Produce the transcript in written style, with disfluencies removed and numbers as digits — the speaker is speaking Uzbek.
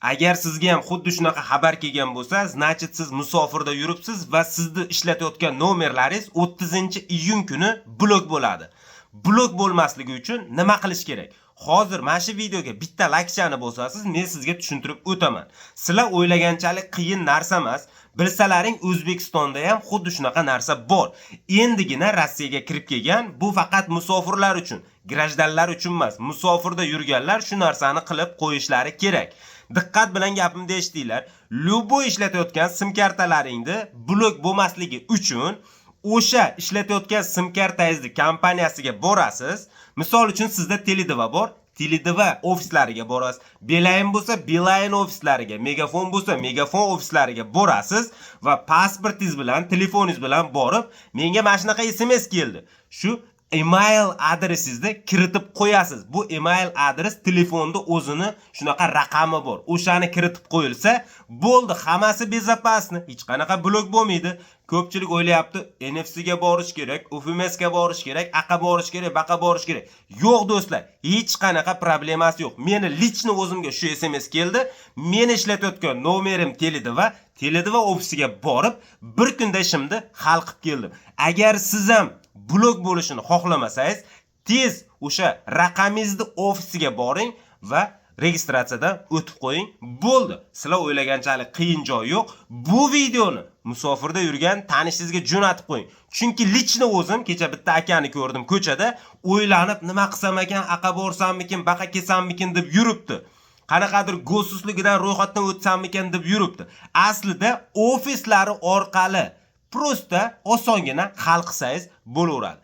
Agar sizga ham xuddi shunaqa xabar kelgan bo'lsa, значит, siz musofirda yuribsiz va sizni ishlatayotgan nomerlaringiz 30-iyun kuni blok bo'ladi. Blok bo'lmasligi uchun nima qilish kerak? Hozir mana shu videoga bitta laykchani bosasiz, men sizga tushuntirib o'taman. Sizlar o'ylaganchalik qiyin narsa emas. Bilsalaring, O'zbekistonda ham xuddi shunaqa narsa bor. Endigina Rossiyaga kirib kelgan, bu faqat musofirlar uchun, граждан lar uchun emas. Musofirda yurganlar shu narsani qilib qo'yishlari kerak. Diqqat bilan gapimni eshitinglar. Любой ishlatayotgan sim kartalaringni blok bo'lmasligi uchun o'sha ishlatayotgan sim kartangizni kompaniyasiga borasiz. Misol uchun, sizda Tele2 bor. Tele2 ofislariga borasiz. Beeline bo'lsa, Beeline ofislariga, Megafon bo'lsa, Megafon ofislariga borasiz va pasportingiz bilan, telefoningiz bilan borib, menga mana shunaqa SMS keldi. Shu email adresingizni kiritib qo'yasiz. Bu email adres telefonda o'zini shunaqa raqami bor. O'shani kiritib qo'yilsa, bo'ldi, hammasi безопасный. Hech qanaqa blok bo'lmaydi. Ko'pchilik o'ylayapti, НФЦ ga borish kerak, УФМС ga borish kerak, aqa borish kerak, baqa borish kerak. Yo'q, do'stlar, hech qanaqa problemasi yo'q. Meni лично o'zimga shu SMS keldi. Men ishlatayotgan nomerim Tele2, Tele2 ofisiga borib, bir kunda ishimni hal qilib keldim. Agar siz ham blok bo'lishini xohlamasangiz, tez o'sha raqamingizni ofisiga boring va registratsiyadan o'tib qo'ying. Bo'ldi. Sizlar o'ylaganchalik qiyin joyi yo'q. Bu videoni musofirda yurgan tanishingizga jo'natib qo'ying. Chunki лично o'zim kecha bitta akani ko'rdim ko'chada, o'ylanib, nima qilsam ekan, aqa borsammikin, baqa kelsammikin deb yuribdi. Qanaqadir Госуслуги dan ro'yxatdan o'tsammikin deb yuribdi. Aslida ofislari orqali просто osongina hal qilsangiz bo'laveradi.